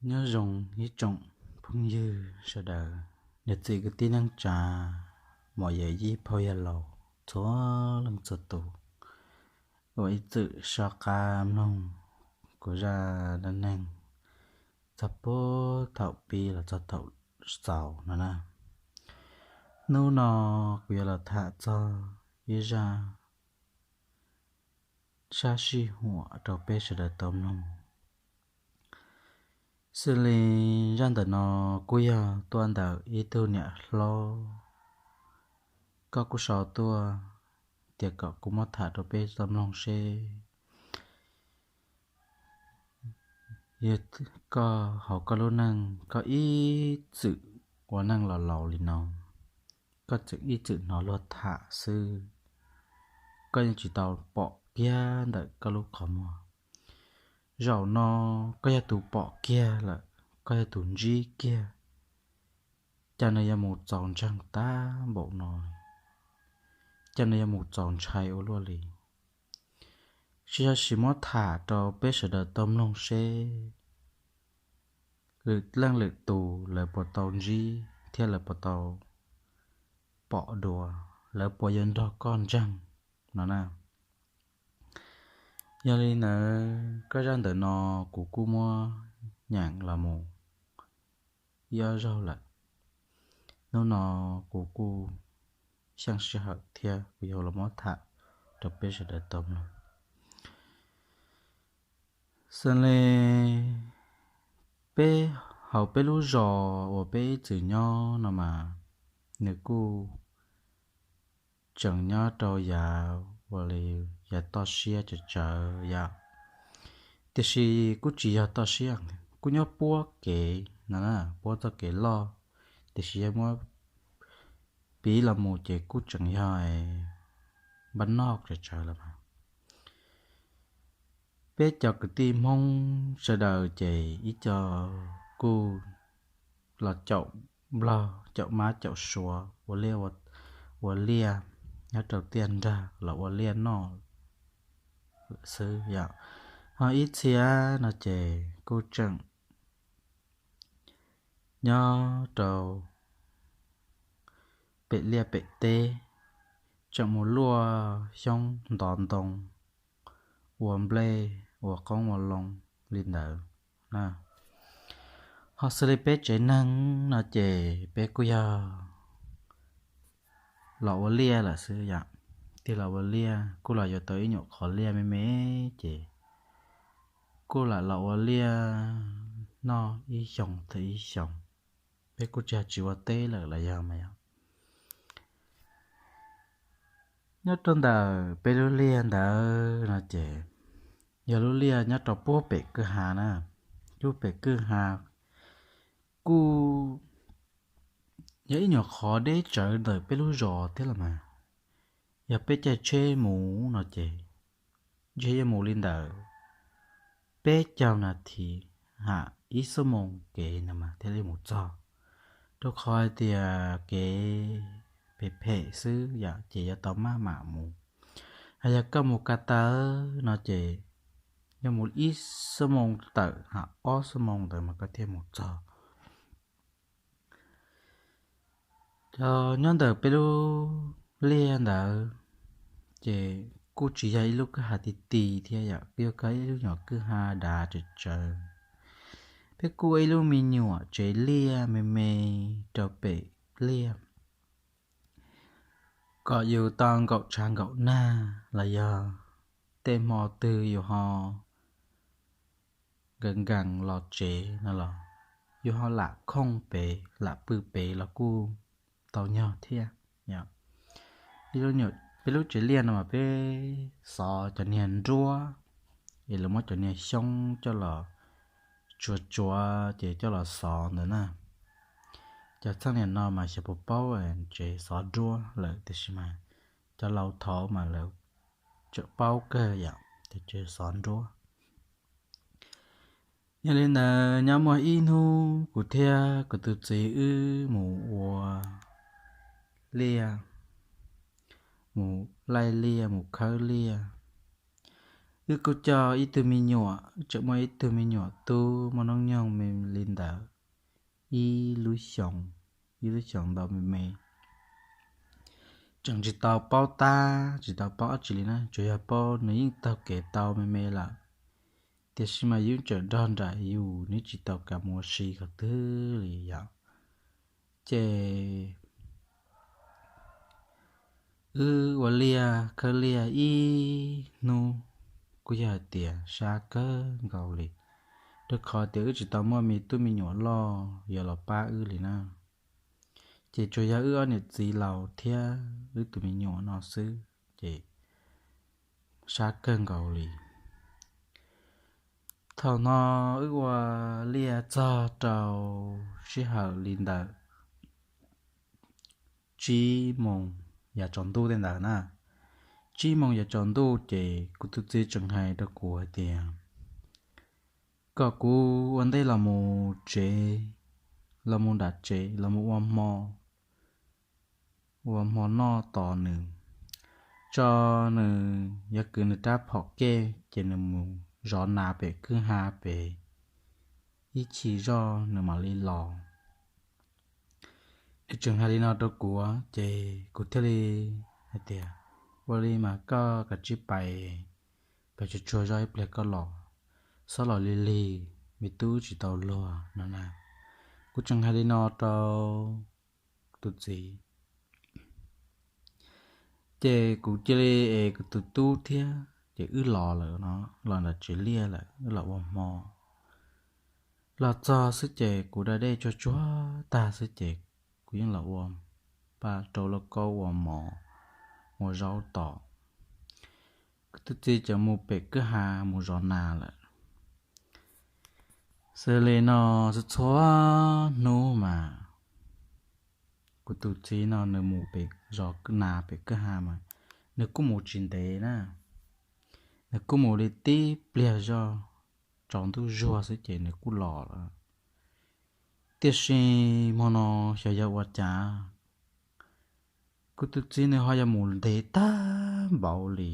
Nyob zoo ib tsoom phooj ywg sawv daws, niam txiv kwv tij neej tsa, muam yawm yij phauj yawg laus txhua leej txhua tus uas ib txwm soj qab mloog kuv zaj dab neeg txog puag thaum pib los txog thaum xaus no na. Hnub no kuv yuav los tham txog ib zaj sab sij huam rau peb sawv daws tau mloog. Xws li zaj ntawm no kuj yog tuaj ntawm ib tug niam hlob, koj kuj sau tuaj tias kom kuv muab tham rau peb tau mloog seb yog koj hauv koj lub neej koj ib txwm ua neej los laus li no, koj tseem ib txwm hnov luag tham xwb, koj yeej tsis tau pom kiag ntawm koj lub qhov muag. Zaum no koj yog tus pom kiag lawm, koj yog tus ntsib kiag, cas nws yuav mus txaus ntseeg tag npaum no, cas nws yuav mus txaus ntshai ua luaj li. Tsis yog sim muab tham rau peb sawv daws tau mloog seb lwm leej lwm tus lawv puas tau ntsib thiab lawv puas tau pom dua, lawv puas yuav nrog koj ntseeg no na. Yog li ntawd koj zaj ntawm no kuv kuj muab nyeem los mus ib ob zaug lawm. Hnub no kuv kuj xyeej sij hawm thiab kuv yuav los muab tham rau peb sawv daws tau mloog. Xws li peb hauv peb lub zos uas peb ib txwm nyob no mas nws kuj tseem nyob rau yav ua li yav toj siab tsawv tsawv yom. Tiam sis kuj tsis yog toj siab, kuj nyob puab kev no, puab txoj kev loj, tiam sis yog muab piv los mus ces kuj tseem yog npaj noj tsawv tsawv lawm mas. Peb cov kwv tij Hmoob sawv daws ces ib co kuj los caum nplog caum mab caum suav ua liaj, ua liaj nyob rau tiaj nrag los ua liaj noj xwb yom. Ho ib txhia no ces kuj tseem nyob rau pem liaj pem teb, tseem mus luaj xyoob ntov ntoo, ua nplej ua qoob ua loo li ntawd. Ho xws li peb tsev neeg no ces peb kuj yog los ua liaj lawm xwb yom. Tig los ua liaj kuj los yuav tau ib nyuam qhov liaj me me ces kuj lam los ua liaj noj ib xyoos tag ib xyoos. Peb kuj tsis yog tsis ua teb lawm los yog mas yog. Nyob rau ntawm peb lub liaj ntawd no ces yog lub liaj nyob rau puag pem kwj ha na, puag pem kwj ha kuj yog ib nyuam qhov deb tsawv ntawm peb lub zos thiab los mas. Yog peb caij tsheb mus no ces ntshe yuav mus li ntawm peb caug nas this ham ib xuab moos kev no mas thiaj li mus txog, rau qhov hais tias kev phem phem xwb yom ces yuav tau maj mam mus. Hos yog koj mus ka taw no ces yuav mus ib xuab moos tawm ham ob xuab moos ntawd mas koj thiaj mus txog. Nyob ntawm peb lub liaj ntawd ces kuj tsis yog ib lub kwj ha ti ti thiab yom, kuj yog ib lub nyuam kwj ha dav tsawv tsawv. Peb kuj ua ib lub me nyuam tsev liaj me me rau pem liaj kom yus tau nkaum tshav nkaum nag los yog tej hmo twg yus ho nkees nkees los tsev no los yus ho lam khooj pem lam pw pem los kuj tau nyog thiab. Peb lub tsev liaj no mas peb xov cov niag nruab es lawv muab cov niag xyoob coj los tsuav tsuav ces coj los xov ntawd na. Cov txheej niam no mas xyov puas paub tsev xov nruab lawm tiam sis mas cov laus thaud mas lawv tseem paub kawg yom, ces tsev xov nruab. Yog li ntawd nyob muaj ib hnub kuv thiab kuv tus txiv wb mus ua liaj, mus laij liaj mus khawb liaj. Wb kuj coj ib tug me nyuam, wb tseem muaj ib tug me nyuam tub muaj hnub nyoog me li ntawd ib lub xyoos, ib lub xyoos ntau me me. Tseem tsis tau paub tab, tsis tau paub dab tsi li na, tsuas yog paub nws yeej taug kev tau me me lawm, tiam sis mas yus tseem nrog nraim yus, nws tsis tau kam mus ua si qhov twg li yom. Ces wb ua liaj khawb liaj ib hnub, kuj yog hais tias sab kawg nkaus li, rau qhov tias wb tsis tau muaj me tub me nyuam loj yuav los pab wb li na. Ces tsuas yog wb ob niam txiv laus thiab wb tus me nyuam no xwb, ces sab kawg nkaus li. Thaum no wb ua liaj txog rau sij hawm li ntawm tsib moos yav tsaus ntuj tej ntawd na. Tsib moos yav tsaus ntuj ces kuv tus txiv tseem hais rau kuv hais tias kom kuv ua ntej los mus tsev, los mus nram tsev los mus ua hmo, ua hmo noj tos nws, tso nws, yog kwv nws rab phom kej ces nws mus zov nas pem kwj ha pem ib chim zoj nws mam li los. Nws tseem hais li no rau kuv ces kuv thiaj li hais tias, ua li mas koj kav tsij pais, pais tsuag tsuag zoj ib pliag koj los, xob los lig lig, me tub tsis tau luag no na. Kuv tseem hais li no rau tus txiv, ces kuv cia li es kuv tus tub thiab ces wb los lawm no, los nram tsev liaj lawm wb los ua hmo. Los txog xwb ces kuv da dej tsuag tsuag tag xwb ces kuv yeej los ua, pab rau lauj kaub ua mov, ua zaub tos. Kuv tus txiv ces mus pem kwj ha mus zov nas lawm. Xws li no txhua txhua hnub mas kuv tus txiv no nws mus pem zov nas pem kwj ha mas nws kuj mus tsis ntev na, nws kuj mus li tib pliag zoj, tsaus ntuj zuag xwb ces nws kuj los lawm. Tiam sis hmo no xyov yog ua cas kuv tus txiv nws ho yuav mus ntev tag npaum li.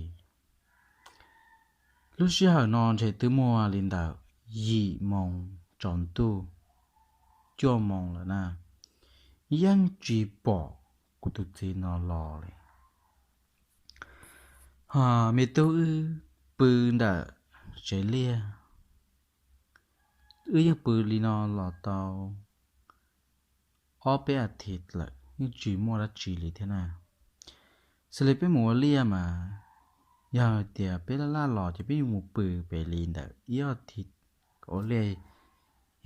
Lub sij hawm no ntshe twb muaj li ntawm yim moos tsaus ntuj, cuaj moos lawm na, yeej tsis pom kuv tus txiv no los li. Ho me tub wb pw ntawm tsev liaj, wb yeej pw li no los tau ob peb a thiv lawm yeej tsis muaj dab tsi li thiab na. Xws li peb mus ua liaj mas yog tias peb laj laj los ces peb yuav mus pw pem li ntawm ib ob thiv, ua liaj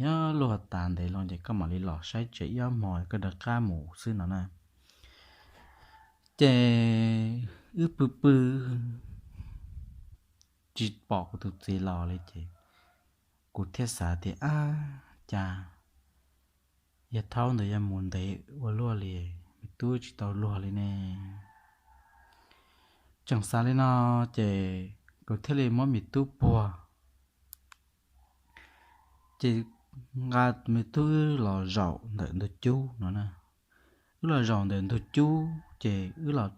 yog luag tas ntev loo ces koj mam li los saib tsev ib ob hmo koj rov qab mus xwb no na. Ces wb pw pw tsis pom kuv tus txiv los li ces kuv thiaj xav tias, ab, cas yawg thaub ntawd yuav mus ntev ua luaj li, me tub tsis tau luag li ne. Tseem xav li no ces kuv thiaj li muab me tub puag, ces nqa me tub los zaum ntawm ntug cub no na. Wb los zaum ntawm ntug cub ces wb los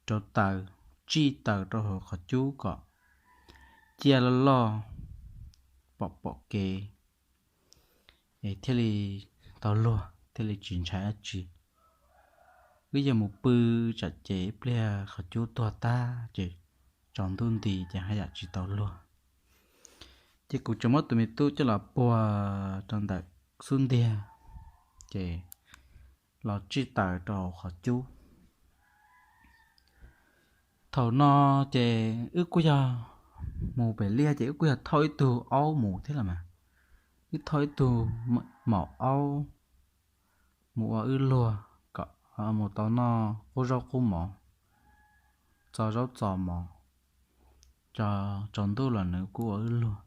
rauv taws, tsij taws rau hauv qhov cub kom cia loj loj, pom pom kev, es thiaj li tau luag thiaj li tsis ntshai dab tsi. Wb yog mus pw tsam ces ib pliag qhov cub tuag tag ces tsaus ntuj nti ces haj yam tsis tau luag. Ces kuv tseem muab tus me tub coj los puag rau ntawm xub ntiag, ces los tsij taws rau hauv qhov cub. Thaum no ces wb kuj yog mus pem liaj ces wb kuj yog thauj ib tug aub mus thiab los mas. Wb thauj ib tug maum aub mus ua wb luag kom mus tau noj qub zaub qub mov, txo zaub txo mov, tso tsaus ntuj los nws kuj ua wb luag.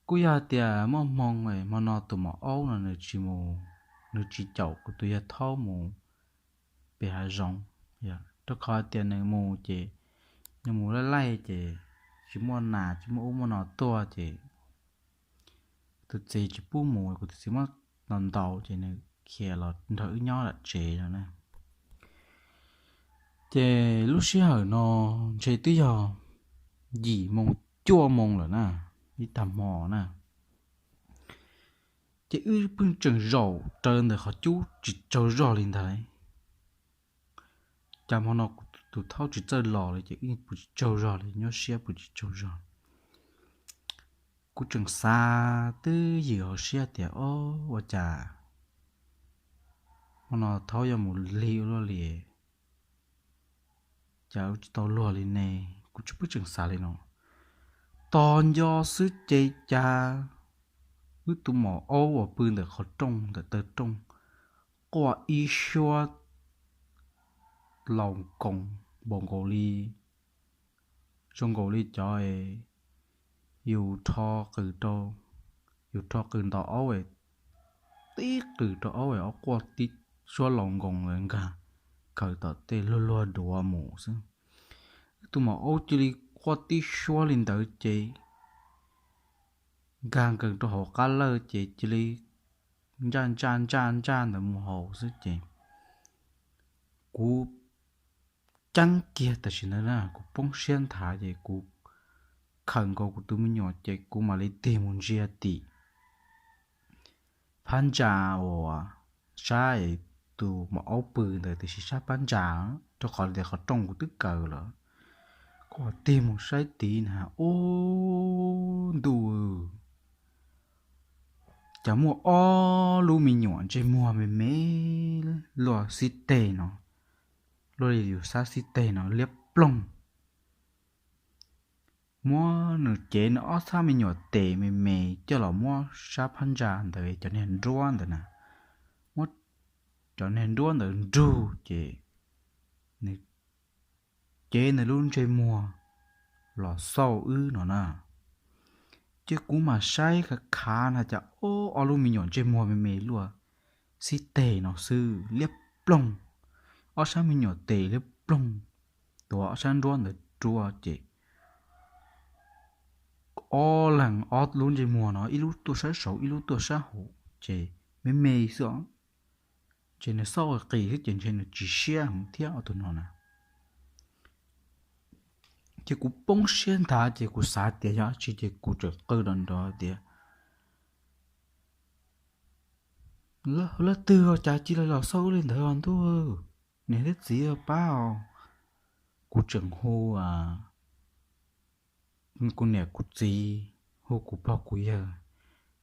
Kuj yog tias muaj hmoo hmo no tus maum aub no nws tsis mus, nws tsis caum kuv tus yawg thaub mus pem hav zoov, rau qhov tias nws mus ces nws mus laij laij ces tsis muaj nas tsis muaj ub muaj no tuaj ces tus txiv tsis pub mus, kuv tus txiv muab ntaus ntaus ces nws khiav los nrog wb nyob nram tsev no na. Ces lub sij hawm no ntshe twb yog yim moo cuaj moo lawm na, ib tag hmo na. Ces wb pheej tseem zaum raws ntawm qhov cub tsis tsaug zog li ntag. Cas hmo no tus thaub tsis txawj los li ces wb pw tsis tsaug zog li, nyuaj siab pw tsis tsaug zog. Kuv tseem xav twb ywm hauv siab tias, o, ua cas hmo no thaub yuav mus lig ua luaj li, cas wb tsis tau luag li ne? Kuv tsis pub tseem xav li no. Tos nco xwb ces cas wb tus maum aub uas pw ntawm qhov rooj ntawm taw rooj quaj ib suab laus nkoos npaum nkaus li, zoo nkaus li cov yus rho qws rau, yus rho qws ntaus aub es tib qws rau aub es aub quaj tib suab laus nkoos nkag kaws tom tej luag luag duav mus xwb. Wb tus maum aub cia li quaj tib suab li ntawd ces nkag nkees rau hauv qab lawj ces cia li ntsaj ntsaj ntsaj ntsaj ntawd mus hauv xwb ces kuv ceeb kiag tam sim ntawd na, kuv poob siab nthav ces kuv khawm nkaus kuv tus me nyuam ces kuv mam li tig mus ntsia tim phab ntsa uas sab tus maum aub pw ntawd tiam sis sab phab ntsa, rau qhov tias qhov rooj kuv twb kaws lawm. Kuv mam tig mus saib tid na, ub, ntuj, cas muaj ob lub me nyuam ntsej muag me me luaj xib teg no, luaj li yus sab xib teg no liab ploog. Muab nws cev nws ob txhab me nyuam tes me me coj los muab sab phab ntsa ntawd cov niag nruab ntawd na, muab cov niag nruab ntawd nrug ces nws cev nws lub ntsej muag los xauj wb no na. Ces kuv mam saib khav khav na cas ob lub me nyuam ntsej muag me me luaj xib teg no xwb liab ploog, ob sab me nyuam tes liab ploog, tuav ob sab nruab ntawd ruaj ces ob leeg ob lub ntsej muag no ib lub tuaj sab saud ib lub tuaj sab hauv ces me me xwb os. Ces nws xauj qis xwb ces ntshe nws tsis siab heev thiab ob tug no na. Ces kuv poob siab nthav ces kuv xav tias yog dab tsi ces kuv txawm qw nrov nrov tias, leej twg os, cas cia li los xauj wb li ntawd os ntuj, niam thiab txiv pab os. Kuv tseem hu kuv niam kuv txiv, hu kuv pog kuv yawg,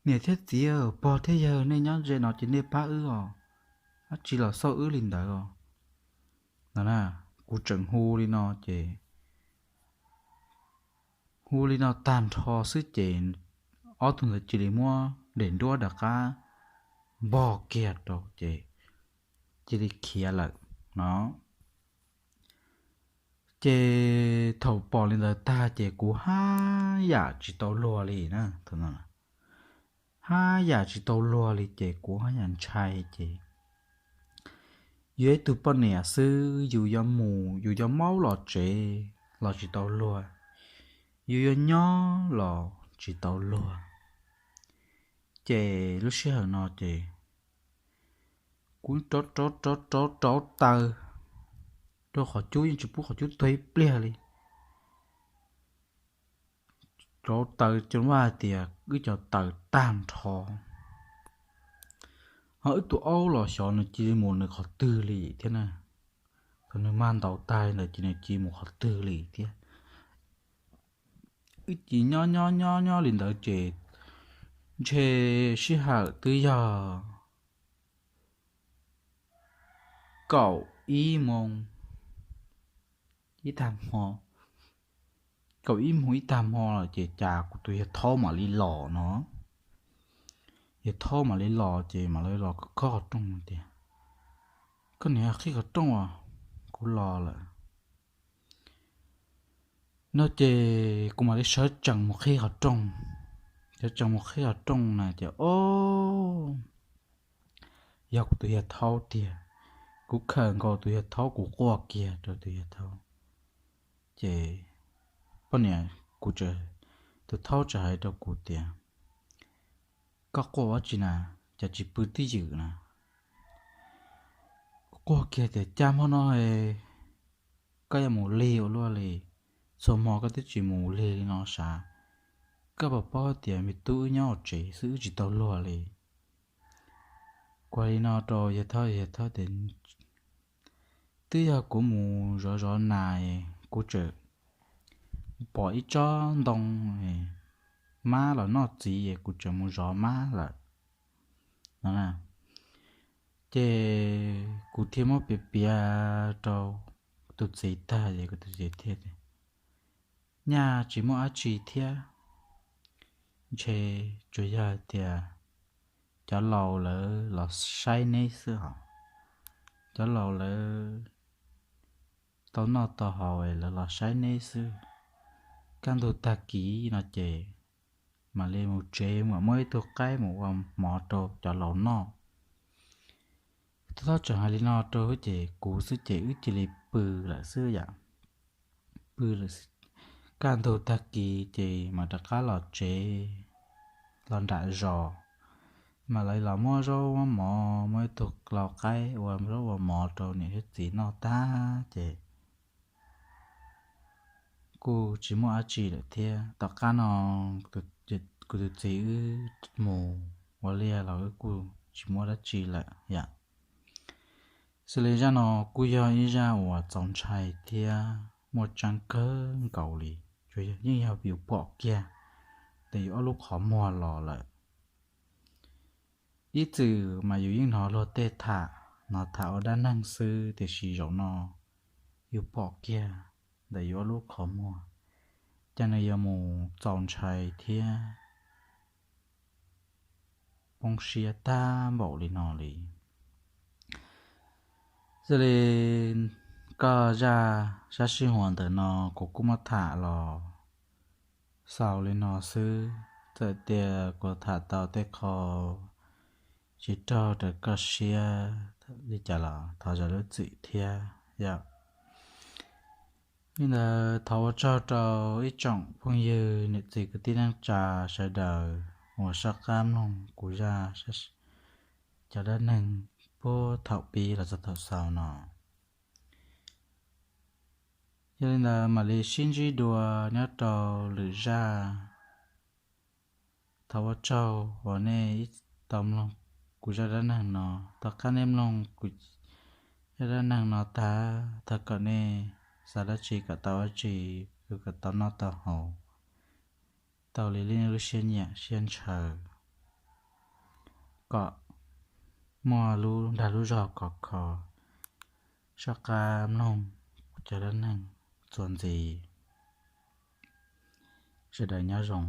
niam thiab txiv, pog thiab yawg nej nyob ze no ces nej pab wb os, dab tsi los xauj wb li ntawd os no na. Kuv tseem hu li no ces hu li no tag nrho xwb ces ob tug ntawd cia li muab daim nruab rov qab npog kiag rau ces cia li khiav lawm no. Ces thaum pom li ntawd tag ces kuv haj yam tsis tau luag li na, haj yam tsis tau luag li ces kuv haj yam ntshai ces yus ib tug poj niam xwb, yus yuav mus yus yuav maub los tsev los tsis tau luag, yus yuav nyob los tsis tau luag. Ces lub sij hawm no ces kuv rauv rauv rauv rauv taws rau qhov cub, yeej tsis pub qhov cub tuag ib pliag li. Rauv taws cov vaj hais tias wb cov taws tag nrho, ho wb tus aub los xyov nws cia li mus nws qhov twg li thiab na. Thaum nws mag ntaus tag li ntawd ces nws cia li mus qhov twg li thiab. Wb cia li nyob nyob nyob nyob li ntawd ces ntshe sij hawm twb yog kaum ib moos ib tag hmo, kaum ib moos ib tag hmo lawm ces cas kuv tus yawg thaub mam li los no. Yawg thaub mam li los ces mam li los khob qhov rooj tias, koj niam, qhib qhov rooj os, kuv los lawm no. Ces kuv mam li sawv tsees mus qhib qhov rooj. Sawv tsees mus qhib qhov rooj na ces o, yog kuv tus yawg thaub tiag. Kuv khawm nkaus tus yawg thaub kuv quaj kiag rau tus yawg thaub. Ces poj niam kuv, tus thaub txawm hais rau kuv tias, koj quaj ua dab tsi na, cas tsis pw twj ywm na? Kuv quaj kiag tias cas hmo no koj yuav mus lig ua luaj li, txhua hmo koj twb tsis mus lig li no sav, koj puas paub tias me tub wb nyob hauv tsev xwb wb tsis tau luag li. Kuv hais li no rau yawg Thoj, yawg Thoj tias, twb yog kuv mus zov zov nas, kuv tseem pom ib tsob ntoo mab los noj txiv, kuv tseem mus zov mab lawm no. Ces kuv thiaj muab piav piav rau tus txiv tag ces kuv tus txiv thiaj tias, nyaj tsis muaj dab tsi thiab, ntshe tsuas yog tias cov laus lawv los saib neb xwb hos, cov laus lawv tau noj tau haus lawv los saib neb xwb. Kaj ntug tag kis no ces mam li mus tsev mam muab ib tug qaib mus ua mov rau cov laus noj. Thoj tseem hais li no rau ces kuv xwb ces wb cia li pw lawm xwb yom. Pw lawm, kaj ntug tag kis ces mam rov qab los tsev, los nram zos, mam li los muab zaub muab mov, muab ib tug lau qaib ua zaub ua mov rau niam thiab txiv noj tag ces kuj tsis muaj dab tsi lawm thiab. Tom qab no kuv tus txiv wb mus ua liaj los wb kuj tsis muaj dab tsi lawm yom. Xws li zaj no kuj yog ib zaj uas txaus ntshai thiab muaj tseeb kawg nkaus li, tsuas yog yeej yog yus pom kiag ntawm yus ob lub qhov muag los lawm. Ib txwm mas yus yeej hnov luag tej tham, hnov tham ua dab neeg xwb, tiam sis zaum no yus pom kiag ntawm yus ob lub qhov muag, ces nws yuav mus txaus ntshai thiab poob siab tag npaum li no li. Xws li koj zaj sab sij huam ntawm no kuv kuj muab tham los xaus li no xwb, txawm tias kuv tham tau tej qho tsis raug raws koj siab li cas los thov zam lub txim thiab yom. Li ntawd thov ua tsaug rau ib tsoom phooj ywg niam txiv kwv tij neej tsa sawv daws uas soj qab mloog kuv zaj cov dab neeg puag thaum pib los txog thaum xaus no. Yog li ntawd mam li sib ntsib dua nyob rau lwm zaj. Thov ua tsaug uas nej tau mloog kuv zaj dab neeg no. Tom qab nej mloog kuv zaj dab neeg no tag, thov kom nej xav dab tsi kom tau dab tsi, kom tau noj tau haus, tau li nej lub siab nyiam siab ntshaw, kom muaj lub dag lub zog khov kho, soj qab mloog cov dab neeg txuas ntxiv. Sawv daws nyob zoo.